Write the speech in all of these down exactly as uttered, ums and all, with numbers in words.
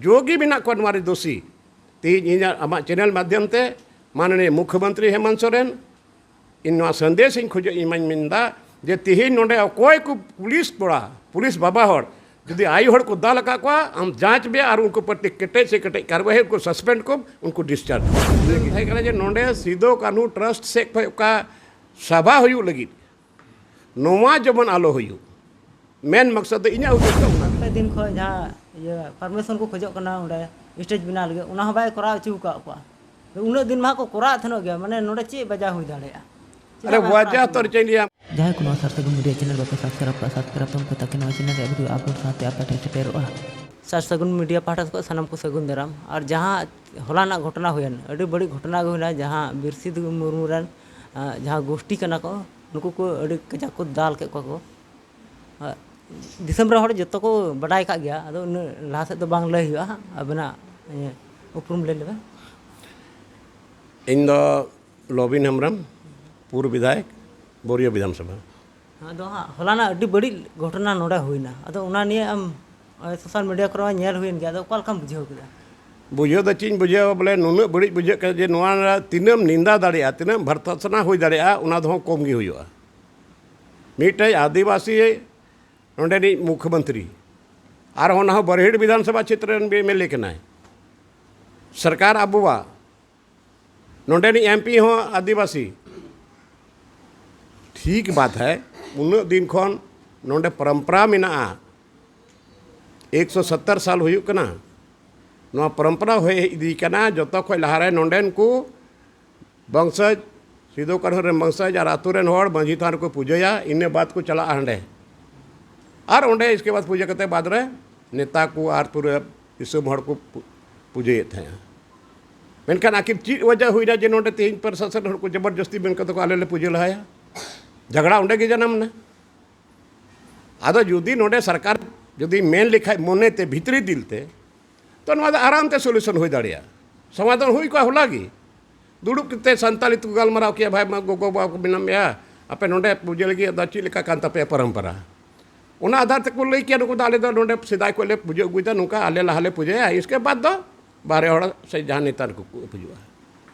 ᱡᱚᱜᱮ ᱢᱮᱱᱟᱜ ᱠᱚᱣᱟ ᱱᱚᱣᱟ ᱨᱮ ᱫᱳᱥᱤ᱾ ᱛᱮᱦᱮᱧ ᱤᱧᱟᱹᱜ ᱟᱢᱟᱜ ᱪᱮᱱᱮᱞ ᱢᱟᱫᱽᱫᱷᱚᱢ ᱛᱮ ᱢᱟᱱᱱᱤᱭᱚ ᱢᱩᱠᱷᱭᱚᱢᱚᱱᱛᱨᱤ ᱦᱮᱢᱚᱱᱛ ᱥᱚᱨᱮᱱ, ᱤᱧ ᱱᱚᱣᱟ ᱥᱟᱸᱫᱮᱥ ᱤᱧ ᱠᱷᱚᱡᱚᱜ, ᱤᱧ ᱢᱟᱧ ᱢᱮᱱᱫᱟ ᱡᱮ ᱛᱮᱦᱮᱧ ᱱᱚᱰᱮ ᱚᱠᱚᱭ ᱠᱚ ᱯᱩᱞᱤᱥ ᱠᱚᱲᱟ, ᱯᱩᱞᱤᱥ ᱵᱟᱵᱟ ᱦᱚᱲ, ᱡᱩᱫᱤ ᱟᱭᱳ ᱦᱚᱲ ᱠᱚ ᱫᱟᱞ ᱟᱠᱟᱫ ᱠᱚᱣᱟ, ᱟᱢ ᱡᱟᱸᱪ ᱢᱮ ᱟᱨ ᱩᱱᱠᱩ ᱯᱨᱚᱛᱤ ᱠᱮᱴᱮᱡ ᱥᱮ ᱠᱮᱴᱮᱡ ᱠᱟᱨᱣᱟᱭ, ᱩᱱᱠᱩ ᱥᱟᱥᱯᱮᱱᱰ ᱠᱚᱢ, ᱩᱱᱠᱩ ᱰᱤᱥᱪᱟᱨᱡᱽ᱾ ᱛᱟᱦᱮᱸ ᱠᱟᱱᱟ ᱡᱮ ᱱᱚᱰᱮ ᱥᱤᱫᱩ ᱠᱟᱹᱱᱦᱩ ᱴᱨᱟᱥᱴ ᱥᱮᱫ ᱠᱷᱚᱱ ᱚᱠᱟ ᱥᱟᱵᱷᱟ ᱦᱩᱭᱩᱜ ᱞᱟᱹᱜᱤᱫ, ᱱᱚᱣᱟ ᱡᱮᱢᱚᱱ ᱟᱞᱚ ᱦᱩᱭᱩᱜ, ᱢᱮᱱ ᱢᱚᱠᱥᱚᱫ ᱫᱚ ᱤᱧᱟᱹᱜ ᱩᱫᱽᱫᱮᱥ ᱫᱚ ᱚᱱᱟ᱾ ᱯᱮ ᱫᱤᱱ ᱠᱷᱚᱱ ᱡᱟᱦᱟᱸ ᱤᱭᱟᱹ ᱯᱟᱨᱢᱤᱥᱚᱱ ᱠᱚ ᱠᱷᱚᱡᱚᱜ ᱠᱟᱱᱟ ᱚᱸᱰᱮ ᱥᱴᱮᱡᱽ ᱵᱮᱱᱟᱣ ᱞᱟᱹᱜᱤᱫ, ᱚᱱᱟ ᱦᱚᱸ ᱵᱟᱭ ᱠᱚᱨᱟᱣ ᱦᱚᱪᱚ ᱟᱠᱟᱫ ᱠᱚᱣᱟ᱾ ᱛᱚ ᱩᱱᱟᱹᱜ ᱫᱤᱱ ᱢᱟ ᱠᱚ ᱠᱚᱨᱟᱣᱮᱫ ᱛᱟᱦᱮᱱᱚᱜ ᱜᱮᱭᱟ, ᱢᱟᱱᱮ ᱱᱚᱰᱮ ᱪᱮᱫ ᱵᱟᱡᱟᱣ ᱦᱩᱭ ᱫᱟᱲᱮᱭᱟᱜᱼᱟ? ᱪᱮᱫᱟᱜ ᱟᱨᱮ ᱵᱟᱭ ᱠᱚᱨᱟᱣ ᱣᱟᱡᱟᱦ ᱦᱚᱪᱚ ᱛᱚᱨ ᱪᱮᱫ ᱤᱧ ᱞᱟᱹᱭᱟ? ᱡᱟᱦᱟᱸᱭ ᱠᱚ ᱱᱚᱣᱟ ᱥᱟᱨ ᱥᱟᱹᱜᱩᱱ ᱢᱤᱰᱤᱭᱟ ᱪᱮᱱᱮᱞ ᱵᱟᱯᱮ ᱥᱟᱵᱥᱠᱨᱟᱭᱤᱵ ᱠᱟᱜᱼᱟ, ᱥᱟᱵᱥᱠᱨᱟᱭᱤᱵ ᱛᱟᱵᱚᱱ ᱯᱮ, ᱛᱟᱠᱤ ᱱᱚᱣᱟ ᱪᱮᱱᱮᱞ ᱨᱮᱭᱟᱜ ᱵᱷᱤᱰᱤᱭᱳ ᱟᱯᱞᱳᱰ ᱥᱟᱶᱛᱮ ᱟᱯᱮ ᱴᱷᱮᱱ ᱥᱮᱴᱮᱨᱚᱜᱼᱟ᱾ ᱥᱟᱨ ᱥᱟᱹᱜᱩᱱ ᱢᱤᱰᱤᱭᱟ ᱯᱟᱦᱴᱟ ᱠᱷᱚᱱ ᱥᱟᱱᱟᱢ ᱠᱚ ᱥᱟᱹᱜᱩᱱ ᱫᱟᱨᱟᱢ᱾ ᱟᱨ ᱡᱟᱦᱟᱸ ᱦᱚᱞᱟᱱᱟᱜ ᱜᱷᱚᱴᱚᱱᱟ ᱦᱩᱭᱮᱱ, ᱟᱹᱰᱤ ᱵᱟᱹᱲᱤᱡ ᱜᱷᱚᱴᱚᱱᱟ ᱜᱮ ᱦᱩᱭᱱᱟ, ᱡᱟᱦᱟᱸ ᱵᱤᱨ ᱥᱤᱫᱩ ᱢᱩᱨᱢᱩ ᱨᱮᱱ, ᱟᱸ, ᱡᱟᱦᱟᱸ ᱜᱳᱥᱴᱤ ᱠᱟᱱᱟ ᱠᱚ, ᱱᱩᱠᱩ ᱠᱚ ᱟᱹᱰᱤ ᱠᱟᱡᱟᱠ ᱠᱚ ᱫᱟᱞ ᱠᱮᱫ ᱠᱚᱣᱟ ᱠᱚ᱾ ᱟᱸ, ᱫᱤᱥᱚᱢ ᱨᱮ ᱦᱚᱲ ᱡᱚᱛᱚ ᱠᱚ ᱵᱟᱰᱟᱭ ᱠᱟᱜ ᱜᱮᱭᱟ, ᱟᱫᱚ ᱩᱱᱟᱹᱜ ᱞᱟᱦᱟ ᱥᱮᱫ ᱫᱚ ᱵᱟᱝ ᱞᱟᱹᱭ ᱦᱩᱭᱩᱜᱼᱟ᱾ ᱟᱵᱮᱱᱟᱜ, ᱤᱭᱟᱹ, ᱩᱯᱨᱩᱢ ᱞᱟᱹᱭ ᱞᱮᱵᱮᱱ᱾ ᱤᱧ ᱫᱚ ᱞᱚᱵᱤᱱ ᱦᱮᱢᱵᱨᱚᱢ, ᱯᱩᱨᱵᱚ ᱵᱤᱫᱷᱟᱭᱚᱠ, ᱵᱳᱨᱤᱭᱟᱹ ᱵᱤᱫᱷᱟᱱ ᱥᱚᱵᱷᱟ᱾ ᱟᱫᱚ ᱦᱟᱸᱜ ᱦᱚᱞᱟᱱᱟᱜ ᱟᱹᱰᱤ ᱵᱟᱹᱲᱤᱡ ᱜᱷᱚᱴᱚᱱᱟ ᱱᱚᱰᱮ ᱦᱩᱭᱱᱟ, ᱟᱫᱚ ᱚᱱᱟ ᱱᱤᱭᱮ ᱟᱢ, ᱟᱸ, ᱥᱳᱥᱟᱞ ᱢᱤᱰᱤᱭᱟ ᱠᱚᱨᱮ ᱦᱚᱸ ᱧᱮᱞ ᱦᱩᱭᱮᱱ ᱜᱮᱭᱟ, ᱟᱫᱚ ᱚᱠᱟ ᱞᱮᱠᱟᱢ ᱵᱩᱡᱷᱟᱹᱣ ᱠᱮᱫᱟ? ᱵᱩᱡᱷᱟᱹᱣ ᱫᱚ ᱪᱮᱫ ᱤᱧ ᱵᱩᱡᱷᱟᱹᱣᱟ, ᱵᱚᱞᱮ ᱱᱩᱱᱟᱹᱜ ᱵᱟᱹᱲᱤᱡ ᱵᱩᱡᱷᱟᱹᱜ ᱠᱟᱱᱟ ᱡᱮ ᱱᱚᱣᱟ ᱨᱮᱱᱟᱜ ᱛᱤᱱᱟᱹᱜ ᱮᱢ ᱱᱤᱱᱫᱟ ᱫᱟᱲᱮᱭᱟᱜᱼᱟ, ᱛᱤᱱᱟᱹᱜ ᱮᱢ ᱵᱷᱟᱨᱛᱥᱟᱱᱟ ᱦᱩᱭ ᱫᱟᱲᱮᱭᱟᱜᱼᱟ, ᱚᱱᱟ ᱫᱚ ᱦᱚᱸ ᱠᱚᱢ ᱜᱮ ᱦᱩᱭᱩᱜᱼᱟ᱾ ᱢᱤᱫᱴᱮᱡ ᱟᱹᱫᱤᱵᱟᱹᱥᱤ ᱱᱚᱰᱮᱱᱤᱡ ᱢᱩᱠᱷᱭᱚᱢᱚᱱᱛᱨᱤ, ᱟᱨ ᱚᱱᱟ ᱦᱚᱸ ᱵᱟᱨᱦᱤᱴ ᱵᱤᱫᱷᱟᱱ ᱥᱚᱵᱷᱟ ᱪᱷᱮᱛᱨᱚ ᱨᱮᱱ ᱮᱢ ᱮᱞ ᱮ ᱠᱟᱱᱟᱭ᱾ ᱥᱚᱨᱠᱟᱨ ᱟᱵᱚᱣᱟᱜ, ᱱᱚᱰᱮᱱᱤᱡ ᱮᱢ ᱯᱤ ᱦᱚᱸ ᱟᱹᱫᱤᱵᱟᱹᱥᱤ᱾ ᱴᱷᱤᱠ ᱵᱟᱛ ᱦᱮ, ᱩᱱᱟᱹᱜ ᱫᱤᱱ ᱠᱷᱚᱱ ᱱᱚᱰᱮ ᱯᱚᱨᱚᱢᱯᱚᱨᱟ ᱢᱮᱱᱟᱜᱼᱟ, ᱮᱠᱥᱚ ᱥᱚᱛᱛᱚᱨ ᱥᱟᱞ ᱦᱩᱭᱩᱜ ᱠᱟᱱᱟ᱾ ᱱᱚᱣᱟ ᱯᱚᱨᱚᱢᱯᱚᱨᱟ ᱦᱮᱡ ᱤᱫᱤ ᱠᱟᱱᱟ, ᱡᱚᱛᱚ ᱠᱷᱚᱱ ᱞᱟᱦᱟᱨᱮ ᱱᱚᱰᱮᱱ ᱠᱚ ᱵᱚᱝᱥᱚᱡᱽ, ᱥᱤᱫᱩ ᱠᱟᱹᱱᱦᱩ ᱨᱮᱱ ᱵᱚᱝᱥᱚᱡᱽ ᱟᱨ ᱟᱛᱳ ᱨᱮᱱ ᱦᱚᱲ ᱢᱟᱹᱡᱷᱤ ᱛᱷᱟᱱ ᱨᱮᱠᱚ ᱯᱩᱡᱟᱹᱭᱟ, ᱤᱱᱟᱹ ᱵᱟᱫ ᱠᱚ ᱪᱟᱞᱟᱜᱼᱟ ᱦᱟᱸᱰᱮ᱾ ᱟᱨ ᱚᱸᱰᱮ ᱤᱥᱠᱮ ᱵᱟᱫ ᱯᱩᱡᱟᱹ ᱠᱟᱛᱮ ᱵᱟᱫ ᱨᱮ ᱱᱮᱛᱟ ᱠᱚ ᱟᱨ ᱯᱩᱨᱟᱹ ᱫᱤᱥᱚᱢ ᱦᱚᱲ ᱠᱚ ᱯᱩ-, ᱯᱩᱡᱟᱹᱭᱮᱫ ᱛᱟᱦᱮᱸᱜᱼᱟ᱾ ᱢᱮᱱᱠᱷᱟᱱ ᱟᱹᱠᱤᱱ ᱪᱮᱫ ᱚᱡᱮ ᱦᱩᱭᱱᱟ ᱡᱮ ᱱᱚᱰᱮ ᱛᱮᱦᱮᱧ ᱯᱨᱚᱥᱟᱥᱚᱱ ᱦᱚᱲ ᱠᱚ ᱡᱚᱵᱚᱨᱡᱚᱥᱛᱤ ᱢᱮᱱ ᱠᱟᱛᱮ ᱠᱚ ᱟᱞᱮ ᱞᱮ ᱯᱩᱡᱟᱹ ᱞᱟᱦᱟᱭᱟ? ᱡᱷᱟᱜᱽᱲᱟ ᱚᱸᱰᱮ ᱜᱮ ᱡᱟᱱᱟᱢ ᱮᱱᱟ᱾ ᱟᱫᱚ ᱡᱩᱫᱤ ᱱᱚᱰᱮ ᱥᱚᱨᱠᱟᱨ ᱡᱩᱫᱤ ᱢᱮᱱ ᱞᱮᱠᱷᱟᱡ ᱢᱚᱱᱮᱛᱮ, ᱵᱷᱤᱛᱨᱤ ᱫᱤᱞ ᱛᱮ, ᱛᱚ ᱱᱚᱣᱟ ᱫᱚ ᱟᱨᱟᱢ ᱛᱮ ᱥᱚᱞᱩᱥᱚᱱ ᱦᱩᱭ ᱫᱟᱲᱮᱭᱟᱜᱼᱟ᱾ ᱥᱚᱢᱟᱫᱷᱟᱱ ᱦᱩᱭ ᱠᱚᱜᱼᱟ ᱦᱚᱞᱟ ᱜᱮ᱾ ᱫᱩᱲᱩᱵ ᱠᱟᱛᱮ ᱥᱟᱱᱛᱟᱲᱤ ᱛᱮᱠᱚ ᱜᱟᱞᱢᱟᱨᱟᱣ ᱠᱮᱭᱟ, "ᱵᱷᱟᱭ, ᱢᱟ ᱜᱚᱜᱚ ᱵᱟᱵᱟ ᱠᱚ ᱢᱮᱱᱟᱜ ᱢᱮᱭᱟ, ᱟᱯᱮ ᱱᱚᱰᱮ ᱯᱩᱡᱟᱹ ᱞᱟᱹᱜᱤᱫ ᱫᱚ ᱪᱮᱫ ᱞᱮᱠᱟ ᱠᱟᱱ ᱛᱟᱯᱮᱭᱟ ᱯᱚᱨᱚᱢᱯᱚᱨᱟ?" ᱚᱱᱟ ᱟᱫᱷᱟᱨ ᱛᱮᱠᱚ ᱞᱟᱹᱭ ᱠᱮᱭᱟ, ᱱᱩᱠᱩ ᱫᱚ ᱟᱞᱮ ᱫᱚ ᱱᱚᱰᱮ ᱥᱮᱫᱟᱭ ᱠᱷᱚᱱ ᱞᱮ ᱯᱩᱡᱟᱹ ᱟᱹᱜᱩᱭᱮᱫᱟ, ᱱᱚᱝᱠᱟ ᱟᱞᱮ ᱞᱟᱦᱟ ᱞᱮ ᱯᱩᱡᱟᱹᱭᱟ, ᱤᱥᱠᱮ ᱵᱟᱫ ᱫᱚ ᱵᱟᱦᱨᱮ ᱦᱚᱲ ᱥᱮ ᱡᱟᱦᱟᱸ ᱱᱮᱛᱟ ᱠᱚ ᱠᱚ ᱯᱩᱡᱟᱹᱜᱼᱟ᱾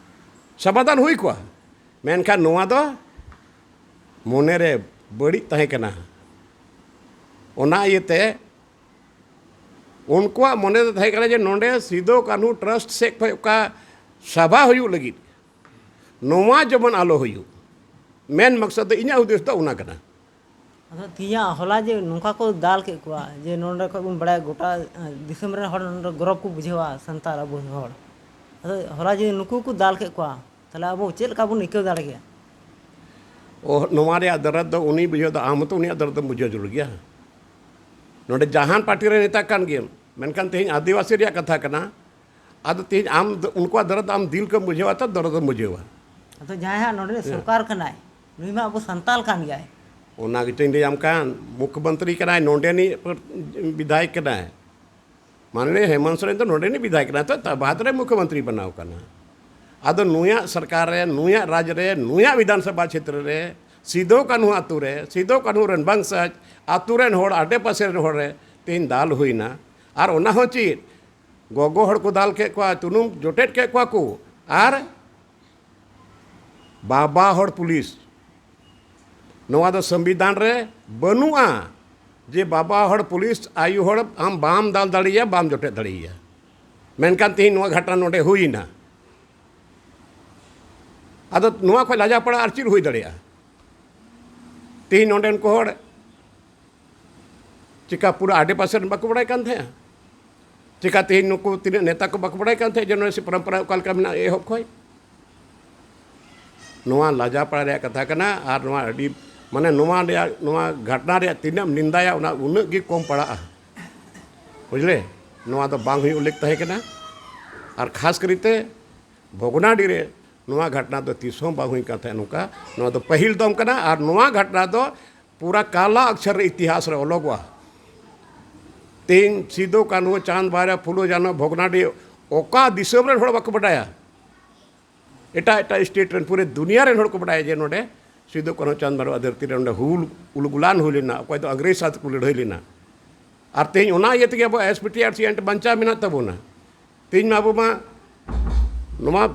ᱥᱚᱢᱟᱫᱷᱟᱱ ᱦᱩᱭ ᱠᱚᱜᱼᱟ᱾ ᱢᱮᱱᱠᱷᱟᱱ ᱱᱚᱣᱟ ᱫᱚ ᱢᱚᱱᱮ ᱨᱮ ᱵᱟᱹᱲᱤᱡ ᱛᱟᱦᱮᱸ ᱠᱟᱱᱟ᱾ ᱚᱱᱟ ᱤᱭᱟᱹᱛᱮ ᱩᱱᱠᱩᱣᱟᱜ ᱢᱚᱱᱮ ᱫᱚ ᱛᱟᱦᱮᱸ ᱠᱟᱱᱟ ᱡᱮ ᱱᱚᱰᱮ ᱥᱤᱫᱩ ᱠᱟᱹᱱᱦᱩ ᱴᱨᱟᱥᱴ ᱥᱮᱫ ᱠᱷᱚᱱ ᱚᱠᱟ ᱥᱟᱵᱷᱟ ᱦᱩᱭᱩᱜ ᱞᱟᱹᱜᱤᱫ, ᱱᱚᱣᱟ ᱡᱮᱢᱚᱱ ᱟᱞᱚ ᱦᱩᱭᱩᱜ, ᱢᱮᱱ ᱢᱚᱠᱥᱚᱫ ᱫᱚ, ᱤᱧᱟᱹᱜ ᱦᱩᱫᱤᱥ ᱫᱚ ᱚᱱᱟ ᱠᱟᱱᱟ᱾ ᱟᱫᱚ ᱛᱮᱦᱮᱧᱟᱜ ᱦᱚᱞᱟ ᱡᱮ ᱱᱚᱝᱠᱟ ᱠᱚ ᱫᱟᱞ ᱠᱮᱫ ᱠᱚᱣᱟ, ᱡᱮ ᱱᱚᱰᱮ ᱠᱷᱚᱱ ᱵᱚᱱ ᱵᱟᱲᱟᱭᱟ ᱜᱚᱴᱟ, ᱮ, ᱫᱤᱥᱚᱢ ᱨᱮᱱ ᱦᱚᱲ ᱱᱚᱰᱮ ᱜᱚᱨᱚᱵᱽ ᱠᱚ ᱵᱩᱡᱷᱟᱹᱣᱟ ᱥᱟᱱᱛᱟᱲ ᱟᱵᱚ ᱦᱚᱲ᱾ ᱟᱫᱚ ᱦᱚᱞᱟ ᱡᱮ ᱱᱩᱠᱩ ᱠᱚ ᱫᱟᱞ ᱠᱮᱫ ᱠᱚᱣᱟ, ᱛᱟᱦᱚᱞᱮ ᱟᱵᱚ ᱪᱮᱫ ᱞᱮᱠᱟ ᱵᱚᱱ ᱟᱹᱭᱠᱟᱹᱣ ᱫᱟᱲᱮ ᱠᱮᱭᱟ? ᱚ, ᱱᱚᱣᱟ ᱨᱮᱭᱟᱜ ᱫᱚᱨᱚᱫ ᱫᱚ ᱩᱱᱤ ᱵᱩᱡᱷᱟᱹᱣ ᱫᱚ, ᱟᱢ ᱦᱚᱸᱛᱚ ᱩᱱᱤᱭᱟᱜ ᱫᱚᱨᱚᱫ ᱫᱚᱢ ᱵᱩᱡᱷᱟᱹᱣ ᱡᱟᱹᱨᱩᱲ ᱜᱮᱭᱟ᱾ ᱱᱚᱰᱮ ᱡᱟᱦᱟᱱ ᱯᱟᱨᱴᱤ ᱨᱮ ᱱᱮᱛᱟ ᱠᱟᱱ ᱜᱮᱭᱟᱢ, ᱢᱮᱱᱠᱷᱟᱱ ᱛᱮᱦᱮᱧ ᱟᱹᱫᱤᱵᱟᱹᱥᱤ ᱨᱮᱭᱟᱜ ᱠᱟᱛᱷᱟ ᱠᱟᱱᱟ᱾ ᱟᱫᱚ ᱛᱮᱦᱮᱧ ᱟᱢ ᱫᱚ, ᱩᱱᱠᱩᱣᱟᱜ ᱫᱚᱨᱚᱫ ᱟᱢ ᱫᱤᱞ ᱠᱷᱚᱱ ᱵᱩᱡᱷᱟᱹᱣᱟ ᱛᱚ ᱫᱚᱨᱚᱫ ᱮᱢ ᱵᱩᱡᱷᱟᱹᱣᱟ᱾ ᱟᱫᱚ ᱡᱟᱦᱟᱸᱭ ᱦᱟᱸᱜ ᱱᱚᱰᱮ ᱦᱮᱸ᱾ ᱥᱚᱨᱠᱟᱨ ᱠᱟᱱᱟᱭ, ᱱᱩᱭ ᱢᱟ ᱟᱵᱚ ᱥᱟᱱᱛᱟᱞ ᱠᱟᱱ ᱜᱮᱭᱟᱭ᱾ ᱚᱱᱟ ᱜᱮᱛᱚᱧ ᱞᱟᱹᱭᱟᱢ ᱠᱟᱱ, ᱢᱩᱠᱷᱭᱚᱢᱚᱱᱛᱨᱤ ᱠᱟᱱᱟᱭ, ᱱᱚᱰᱮᱱᱤᱡ ᱵᱤᱫᱷᱟᱭᱚᱠ ᱠᱟᱱᱟᱭ᱾ ᱢᱟᱱᱱᱤᱭᱚ ᱦᱮᱢᱚᱱᱛ ᱥᱚᱨᱮᱱ ᱫᱚ ᱱᱚᱰᱮᱱᱤᱡ ᱵᱤᱫᱷᱟᱭᱚᱠ ᱠᱟᱱᱟᱭ, ᱛᱚ ᱛᱟ ᱵᱟᱫ ᱨᱮ ᱢᱩᱠᱷᱭᱚᱢᱚᱱᱛᱨᱤ ᱵᱮᱱᱟᱣ ᱠᱟᱱᱟ᱾ ᱟᱫᱚ ᱱᱩᱭᱟᱜ ᱥᱚᱨᱠᱟᱨ ᱨᱮ, ᱱᱩᱭᱟᱜ ᱨᱟᱡᱽ ᱨᱮ, ᱱᱩᱭᱟᱜ ᱵᱤᱫᱷᱟᱱ ᱥᱚᱵᱷᱟ ᱪᱷᱮᱛᱨᱚ ᱨᱮ, ᱥᱤᱫᱩ ᱠᱟᱹᱱᱦᱩ ᱟᱛᱳ ᱨᱮ, ᱥᱤᱫᱩ ᱠᱟᱹᱱᱦᱩ ᱨᱮᱱ ᱵᱚᱝᱥᱚᱡᱽ ᱟᱛᱳ ᱨᱮᱱ ᱦᱚᱲ, ᱟᱰᱮ ᱯᱟᱥᱮ ᱨᱮᱱ ᱦᱚᱲ ᱨᱮ ᱛᱮᱦᱮᱧ ᱫᱟᱞ ᱦᱩᱭᱱᱟ᱾ ᱟᱨ ᱚᱱᱟ ᱦᱚᱸ ᱪᱮᱫ, ᱜᱚᱜᱚ ᱦᱚᱲ ᱠᱚ ᱫᱟᱞ ᱠᱮᱫ ᱠᱚᱣᱟ, ᱛᱩᱱᱩᱢ ᱡᱚᱴᱮᱫ ᱠᱮᱫ ᱠᱚᱣᱟ ᱠᱚ, ᱟᱨ ᱵᱟᱵᱟ ᱦᱚᱲ ᱯᱩᱞᱤᱥ᱾ ᱱᱚᱣᱟ ᱫᱚ ᱥᱚᱝᱵᱤᱫᱷᱟᱱ ᱨᱮ ᱵᱟᱹᱱᱩᱜᱼᱟ ᱡᱮ ᱵᱟᱵᱟ ᱦᱚᱲ ᱯᱩᱞᱤᱥ ᱟᱭᱳ ᱦᱚᱲ ᱟᱢ ᱵᱟᱢ ᱫᱟᱞ ᱫᱟᱲᱮᱭᱟᱭᱟ, ᱵᱟᱢ ᱡᱚᱴᱮᱫ ᱫᱟᱲᱮᱭᱟᱭᱟ᱾ ᱢᱮᱱᱠᱷᱟᱱ ᱛᱮᱦᱮᱧ ᱱᱚᱣᱟ ᱜᱷᱚᱴᱚᱱᱟ ᱱᱚᱰᱮ ᱦᱩᱭᱮᱱᱟ᱾ ᱟᱫᱚ ᱱᱚᱣᱟ ᱠᱷᱚᱱ ᱞᱟᱡᱟᱣ ᱯᱟᱲᱟ ᱟᱨ ᱪᱮᱫ ᱦᱩᱭ ᱫᱟᱲᱮᱭᱟᱜᱼᱟ? ᱛᱮᱦᱮᱧ ᱱᱚᱰᱮᱱ ᱠᱚ ᱦᱚᱲ ᱪᱮᱠᱟ ᱯᱩᱨᱟᱹ ᱟᱰᱮ ᱯᱟᱥᱮ ᱨᱮᱱ ᱵᱟᱠᱚ ᱵᱟᱲᱟᱭ ᱠᱟᱱ ᱛᱟᱦᱮᱸᱜᱼᱟ? ᱪᱮᱠᱟ ᱛᱮᱦᱮᱧ ᱱᱩᱠᱩ ᱛᱤᱱᱟᱹᱜ ᱱᱮᱛᱟ ᱠᱚ ᱵᱟᱠᱚ ᱵᱟᱲᱟᱭ ᱠᱟᱱ ᱛᱟᱦᱮᱸᱜ ᱡᱮ ᱱᱚᱣᱟ ᱥᱮ ᱯᱚᱨᱚᱢᱯᱚᱨᱟ ᱚᱠᱟ ᱞᱮᱠᱟ ᱢᱮᱱᱟᱜᱼᱟ ᱮᱦᱚᱵ ᱠᱷᱚᱱ? ᱱᱚᱣᱟ ᱞᱟᱡᱟᱣ ᱯᱟᱲᱟ ᱨᱮᱭᱟᱜ ᱠᱟᱛᱷᱟ ᱠᱟᱱᱟ᱾ ᱟᱨ ᱱᱚᱣᱟ ᱟᱹᱰᱤ, ᱢᱟᱱᱮ, ᱱᱚᱣᱟ ᱨᱮᱭᱟᱜ, ᱱᱚᱣᱟ ᱜᱷᱚᱴᱚᱱᱟ ᱨᱮᱭᱟᱜ ᱛᱤᱱᱟᱹᱜ ᱮᱢ ᱱᱤᱱᱫᱟᱭᱟ, ᱚᱱᱟ ᱩᱱᱟᱹᱜ ᱜᱮ ᱠᱚᱢ ᱯᱟᱲᱟᱜᱼᱟ᱾ ᱵᱩᱡᱽᱞᱮ? ᱱᱚᱣᱟ ᱫᱚ ᱵᱟᱝ ᱦᱩᱭᱩᱜ ᱞᱮᱠ ᱛᱟᱦᱮᱸ ᱠᱟᱱᱟ᱾ ᱟᱨ ᱠᱷᱟᱥ ᱠᱟᱨᱤᱛᱮ ᱵᱷᱚᱜᱽᱱᱟᱰᱤ ᱨᱮ ᱱᱚᱣᱟ ᱜᱷᱚᱴᱚᱱᱟ ᱫᱚ ᱛᱤᱥ ᱦᱚᱸ ᱵᱟᱝ ᱦᱩᱭ ᱠᱟᱱ ᱛᱟᱦᱮᱸᱫ ᱱᱚᱝᱠᱟ᱾ ᱱᱚᱣᱟ ᱫᱚ ᱯᱟᱹᱦᱤᱞ ᱫᱚᱢ ᱠᱟᱱᱟ᱾ ᱟᱨ ᱱᱚᱣᱟ ᱜᱷᱚᱴᱚᱱᱟ ᱫᱚ ᱯᱩᱨᱟ ᱠᱟᱞᱟ ᱚᱠᱥᱚᱨ ᱨᱮ ᱤᱛᱤᱦᱟᱥ ᱨᱮ ᱚᱞᱚᱜᱚᱜᱼᱟ᱾ ᱛᱮᱦᱮᱧ ᱥᱤᱫᱩ, ᱠᱟᱹᱱᱦᱩ, ᱪᱟᱸᱫᱽ, ᱵᱷᱟᱭᱨᱟ, ᱯᱷᱩᱞᱳ, ᱡᱷᱟᱱᱚ, ᱵᱷᱚᱜᱽᱱᱟᱰᱤ ᱚᱠᱟ ᱫᱤᱥᱚᱢ ᱨᱮᱱ ᱦᱚᱲ ᱵᱟᱠᱚ ᱵᱟᱰᱟᱭᱟ? ᱮᱴᱟᱜ ᱮᱴᱟᱜ ᱥᱴᱮᱴ ᱨᱮᱱ, ᱯᱩᱨᱟᱹ ᱫᱩᱱᱤᱭᱟᱹ ᱨᱮᱱ ᱦᱚᱲ ᱠᱚ ᱵᱟᱰᱟᱭᱟ ᱡᱮ ᱱᱚᱰᱮ ᱥᱤᱫᱩ ᱠᱟᱹᱱᱦᱩ ᱪᱟᱸᱫᱽ ᱵᱷᱟᱭᱨᱳ ᱟᱜ ᱫᱷᱟᱹᱨᱛᱤ ᱨᱮ ᱚᱸᱰᱮ ᱦᱩᱞ ᱩᱞᱜᱩᱞᱟᱱ ᱦᱩᱭ ᱞᱮᱱᱟ, ᱚᱠᱚᱭ ᱫᱚ ᱤᱝᱨᱮᱡᱽ ᱥᱟᱶ ᱛᱮᱠᱚ ᱞᱟᱹᱲᱦᱟᱹᱭ ᱞᱮᱱᱟ᱾ ᱟᱨ ᱛᱮᱦᱮᱧ ᱚᱱᱟ ᱤᱭᱟᱹ ᱛᱮᱜᱮ ᱟᱵᱚ ᱮᱥ ᱯᱤ ᱴᱤ ᱟᱨ ᱥᱤ ᱮᱠᱴ ᱵᱟᱧᱪᱟᱣ ᱢᱮᱱᱟᱜ ᱛᱟᱵᱚᱱᱟ᱾ ᱛᱮᱦᱮᱧ ᱢᱟ ᱟᱵᱚ ᱢᱟ ᱱᱚᱣᱟ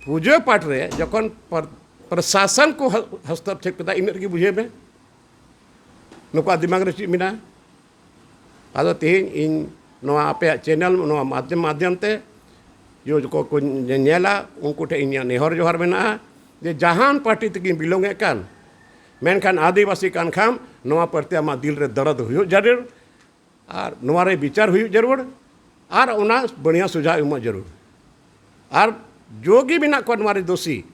ᱯᱩᱡᱟᱹ ᱯᱟᱴ ᱨᱮ ᱡᱚᱠᱷᱚᱱ ᱯᱨ- ᱯᱨᱚᱥᱟᱥᱚᱱ ᱠᱚ ᱦ- ᱦᱚᱥᱛᱚᱠᱷᱮᱯ ᱠᱮᱫᱟ, ᱤᱱᱟᱹᱜ ᱨᱮᱜᱮ ᱵᱩᱡᱷᱟᱹᱣ ᱢᱮ ᱱᱩᱠᱩᱣᱟᱜ ᱫᱤᱢᱟᱜᱽ ᱨᱮ ᱪᱮᱫ ᱢᱮᱱᱟᱜᱼᱟ᱾ ᱟᱫᱚ ᱛᱮᱦᱮᱧ ᱤᱧ ᱱᱚᱣᱟ ᱟᱯᱮᱭᱟᱜ ᱪᱮᱱᱮᱞ, ᱱᱚᱣᱟ ᱢᱟᱫᱽᱫᱷᱚᱢ ᱢᱟᱫᱽᱫᱷᱚᱢ ᱛᱮ ᱡᱚ ᱡᱚᱠᱚ ᱠᱚ ᱧᱮ- ᱧᱮᱞᱟ, ᱩᱱᱠᱩ ᱴᱷᱮᱱ ᱤᱧᱟᱹᱜ ᱱᱮᱦᱚᱨ ᱡᱚᱦᱟᱨ ᱢᱮᱱᱟᱜᱼᱟ ᱡᱮ ᱡᱟᱦᱟᱱ ᱯᱟᱨᱴᱤ ᱛᱮᱜᱮ ᱵᱤᱞᱚᱝ ᱮᱫ ᱠᱟᱱ, ᱢᱮᱱᱠᱷᱟᱱ ᱟᱹᱫᱤᱵᱟᱹᱥᱤ ᱠᱟᱱ ᱠᱷᱟᱱ ᱱᱚᱣᱟ ᱯᱨᱚᱛᱤ ᱟᱢᱟᱜ ᱫᱤᱞ ᱨᱮ ᱫᱚᱨᱚᱫ ᱦᱩᱭᱩᱜ ᱡᱟᱹᱨᱩᱲ, ᱟᱨ ᱱᱚᱣᱟ ᱨᱮ ᱵᱤᱪᱟᱨ ᱦᱩᱭᱩᱜ ᱡᱟᱹᱨᱩᱲ, ᱟᱨ ᱚᱱᱟ ᱵᱟᱹᱲᱤᱭᱟ ᱥᱩᱡᱷᱟᱣ ᱮᱢᱚᱜ ᱡᱟᱹᱨᱩᱲ᱾ ᱟᱨ ᱡᱚᱜᱮ ᱢᱮᱱᱟᱜ ᱠᱚᱣᱟ ᱱᱚᱣᱟ ᱨᱮ ᱫᱳᱥᱤ,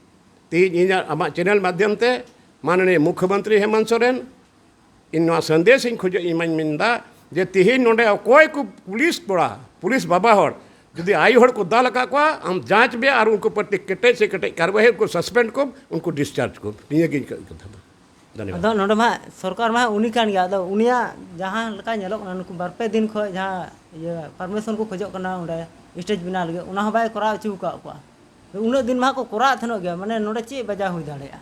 ᱛᱮᱦᱮᱧ ᱤᱧᱟᱹᱜ ᱟᱢᱟᱜ ᱪᱮᱱᱮᱞ ᱢᱟᱫᱽᱫᱷᱚᱢ ᱛᱮ ᱢᱟᱱᱱᱤᱭᱚ ᱢᱩᱠᱷᱭᱚᱢᱚᱱᱛᱨᱤ ᱦᱮᱢᱚᱱᱛ ᱥᱚᱨᱮᱱ, ᱤᱧ ᱱᱚᱣᱟ ᱥᱟᱸᱫᱮᱥ ᱤᱧ ᱠᱷᱚᱡᱚᱜ ᱤᱧ ᱢᱟᱧ ᱢᱮᱱᱫᱟ ᱡᱮ ᱛᱮᱦᱮᱧ ᱱᱚᱰᱮ ᱚᱠᱚᱭ ᱠᱚ ᱯᱩᱞᱤᱥ ᱠᱚᱲᱟ, ᱯᱩᱞᱤᱥ ᱵᱟᱵᱟ ᱦᱚᱲ, ᱡᱩᱫᱤ ᱟᱭᱳ ᱦᱚᱲ ᱠᱚ ᱫᱟᱞ ᱟᱠᱟᱫ ᱠᱚᱣᱟ, ᱟᱢ ᱡᱟᱸᱪ ᱢᱮ ᱟᱨ ᱩᱱᱠᱩ ᱯᱨᱚᱛᱤ ᱠᱮᱴᱮᱡ ᱥᱮ ᱠᱮᱴᱮᱡ ᱠᱟᱨᱣᱟᱭ, ᱩᱱᱠᱩ ᱥᱟᱥᱯᱮᱱᱰ ᱠᱚᱢ, ᱩᱱᱠᱩ ᱰᱤᱥᱪᱟᱨᱡᱽ ᱠᱚᱢ᱾ ᱱᱤᱭᱟᱹ ᱜᱮ ᱤᱧᱟᱹᱜ ᱠᱟᱛᱷᱟ ᱫᱚ᱾ ᱫᱷᱚᱱᱭᱚᱵᱟᱫ᱾ ᱟᱫᱚ ᱱᱚᱰᱮ ᱢᱟ ᱥᱚᱨᱠᱟᱨ ᱢᱟ ᱩᱱᱤ ᱠᱟᱱ ᱜᱮᱭᱟ, ᱟᱫᱚ ᱩᱱᱤᱭᱟᱜ ᱡᱟᱦᱟᱸ ᱞᱮᱠᱟ ᱧᱮᱞᱚᱜ ᱠᱟᱱᱟ, ᱱᱩᱠᱩ ᱵᱟᱨ ᱯᱮ ᱫᱤᱱ ᱠᱷᱚᱱ ᱡᱟᱦᱟᱸ ᱤᱭᱟᱹ ᱯᱟᱨᱢᱤᱥᱚᱱ ᱠᱚ ᱠᱷᱚᱡᱚᱜ ᱠᱟᱱᱟ ᱚᱸᱰᱮ ᱥᱴᱮᱡᱽ ᱵᱮᱱᱟᱣ ᱞᱟᱹᱜᱤᱫ, ᱚᱱᱟ ᱦᱚᱸ ᱵᱟᱭ ᱠᱚᱨᱟᱣ ᱦᱚᱪᱚ ᱟᱠᱟᱫ ᱠᱚᱣᱟ᱾ ᱩᱱᱟᱹᱜ ᱫᱤᱱ ᱢᱟ ᱠᱚ ᱠᱚᱨᱟᱣ ᱛᱟᱦᱮᱱᱚᱜ ᱜᱮᱭᱟ, ᱢᱟᱱᱮ ᱱᱚᱰᱮ ᱪᱮᱫ ᱵᱟᱡᱟᱣ ᱦᱩᱭ ᱫᱟᱲᱮᱭᱟᱜᱼᱟ?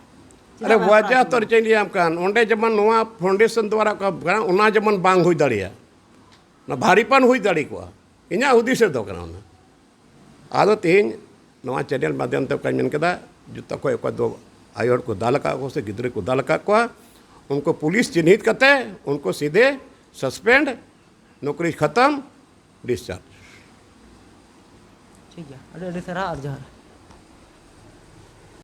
ᱪᱮᱫᱟᱜ ᱟᱨᱮ ᱵᱟᱭ ᱠᱚᱨᱟᱣ ᱵᱟᱡᱟᱣ ᱦᱚᱪᱚ ᱛᱚᱨ ᱪᱮᱫ ᱤᱧ ᱞᱟᱹᱭᱟᱢ ᱠᱟᱱ, ᱚᱸᱰᱮ ᱡᱮᱢᱚᱱ ᱱᱚᱣᱟ ᱯᱷᱟᱣᱩᱱᱰᱮᱥᱚᱱ ᱫᱣᱟᱨᱟ ᱠᱚ ᱠᱟᱱᱟ, ᱚᱱᱟ ᱡᱮᱢᱚᱱ ᱵᱟᱝ ᱦᱩᱭ ᱫᱟᱲᱮᱭᱟᱜᱼᱟ, ᱚᱱᱟ ᱵᱷᱟᱨᱤᱯᱟᱱ ᱦᱩᱭ ᱫᱟᱲᱮ ᱠᱚᱜᱼᱟ᱾ ᱤᱧᱟᱹᱜ ᱦᱩᱫᱤᱥ ᱨᱮᱫᱚ ᱠᱟᱱᱟ ᱚᱱᱟ᱾ ᱟᱫᱚ ᱛᱮᱦᱮᱧ ᱱᱚᱣᱟ ᱪᱮᱱᱮᱞ ᱢᱟᱫᱽᱫᱷᱚᱢ ᱛᱮ ᱚᱠᱟᱧ ᱢᱮᱱ ᱠᱮᱫᱟ, ᱡᱚᱛᱚ ᱠᱷᱚᱡ ᱚᱠᱚᱭ ᱫᱚ ᱟᱭᱳ ᱦᱚᱲ ᱠᱚ ᱫᱟᱞ ᱟᱠᱟᱫ ᱠᱚ ᱥᱮ ᱜᱤᱫᱽᱨᱟᱹ ᱠᱚ ᱫᱟᱞ ᱟᱠᱟᱫ ᱠᱚᱣᱟ, ᱩᱱᱠᱩ ᱯᱩᱞᱤᱥ ᱪᱤᱱᱦᱤᱛ ᱠᱟᱛᱮ ᱩᱱᱠᱩ ᱥᱤᱫᱷᱮ ᱥᱟᱥᱯᱮᱱᱰ, ᱱᱚᱠᱨᱤ ᱠᱷᱟᱛᱟᱢ, ᱰᱤᱥᱪᱟᱨᱡᱽ᱾ ᱴᱷᱤᱠ ᱜᱮᱭᱟ, ᱟᱹᱰᱤ ᱟᱹᱰᱤ ᱥᱟᱨᱦᱟᱣ ᱟᱨ ᱡᱚᱦᱟᱨ᱾